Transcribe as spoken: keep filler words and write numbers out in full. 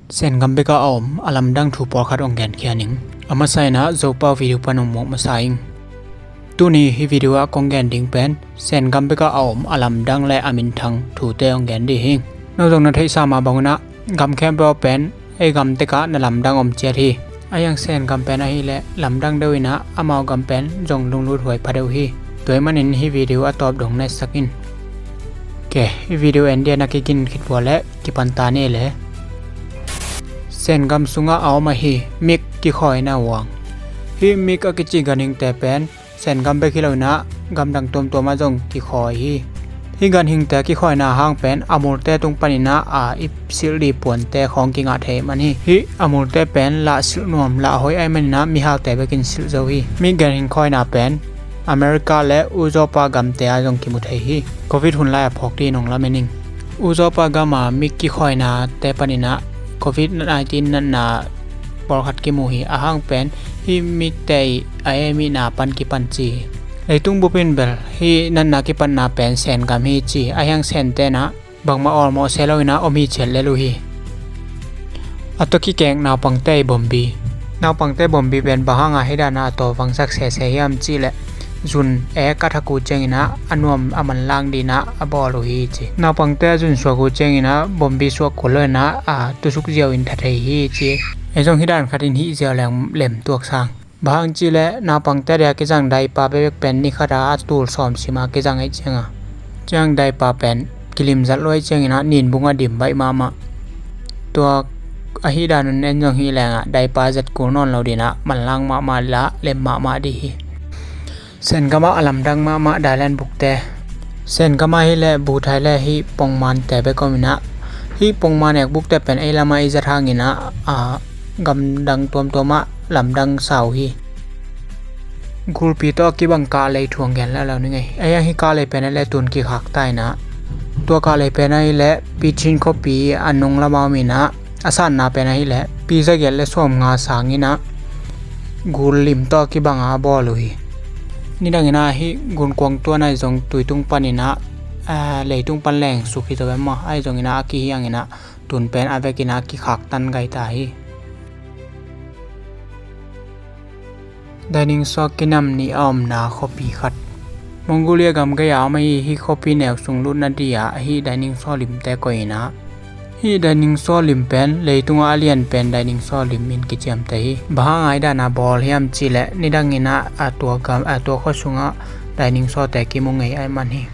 Sengam bek ah a om a lamdang thu pawlkhat hong genkhia ning. A masa in ah Zopau video pan hong muak masa ing. Tuni hih video ah kong gen ding pen Sengam bek ah a om a lamdang le a minthang thute hong gen dih hing. No zong na theihsa mah bang un ah gam khempeuh pen ei gam tek ah na lamdang om ciat hi. Ahi hang Sengam pen ahih leh lamdang deuh in ah amau gam pen zong lunglut huai pha deuh hi. Tua ahih manin hih video a tawp dong na etsak in. Ke, hih video en dia na kigin khit vua leh kipan ta ni le. Sengam sungah a om ahi mik kikhawina uang. Hih mik a kici ganhingte pen Sengam bek hi lo in ah gamdang tuamtuam ah zong kikhawi hi. Hih ganhingte kikhawina hang pen a multe tung panin ah a ip silh dih puante khawng kingah thei man hi. Hih a multe pen lah silh nuam lah hoih ahih manin ah mihaute bekin silh zo hi. Mik ganhing khawina pen America le Uzopa gamte ah zong kimu thei hi. Covid hun lai a phawk dih in hong lamen ing. Uzopa gam a mik kikhawinate panin ah Covid nineteen natna pawlkhat kimu hi. A hang pen hih mikte i a emihna pan kipan ci hi. Leitung bup in bel hih natna kipatna pen Sengam hi ci hi. Ahi hang Sente in ah bangmah awlmawh se lo in ah om hi ciat lel uh hi. A tua kikek naupangte i bombi. Naupangte bombi pen bang hang a hih dan a a tawvangsak sese hiam cih leh zun ek a thak uh ciangin ah a nuam a manlang dih in ah a bawl uh hi ci. Naupangte a zun suak uh ciangin ah bombi suak kul lo in ah a tusuk ziau in tha thei hi ci. Ei zong hih dan khat in hih ziau lem, lem tuak sang. Bang hang cih leh naupangte dia kizang daipa bekbek pen ni khat a a tul sawm sim a kizang ahih ciang a, ciang daipa pen kilim zat luai ciangin ah nin bung a dim baih mahmah. Tua ahih dan un en zong hih leng ah daipa zat kul nawn lo dih in ah manlang mahmah lah lem mahmah dih hi. Sengam ah a lamdang mahmah dailan bukte. Sengam ah hih leh buthai le hih pongmante bek om in ah hih pongman ek bukte pen ei lam ah i zat hangin ah a gamdang tuamtuam ah lamdang sa uh hi. Gulpi tawh a kibang kahlei thu hong gen lehlo ni ngei. Ahi hang hih kahlei pen a le tun kikhak ta in ah tua kahlei pen ahih leh Pichin khuapi a nung lam a om in ah a sanna pen ahih leh pi zagiat le sawmnga sang in ah gul lim tawh a kibang a bawl uh hi. Nidang in ah hih gunkuang tuan ahi zong tui tung panin ah, a, leitung pan leng suk hi zo em maw, ahi zongin ah a kihiang in ah tun pen a vekin ah kikhak tan gai ta hi. Dinosaur kinam nih a omna khuapi khat. Mongolia gam gei a om ahi hih khuapi neu sung lutna dih ah hih dinosaur limte koih in ah hih dinosaur lim pen leitungah a lian pen dinosaur lim in kiciamteh hi. Bang hang a hih dan a bawl hiam cih leh nidang in ah a tua gam, a tua khua sungah dinosaurte kimu ngei ahih man hi.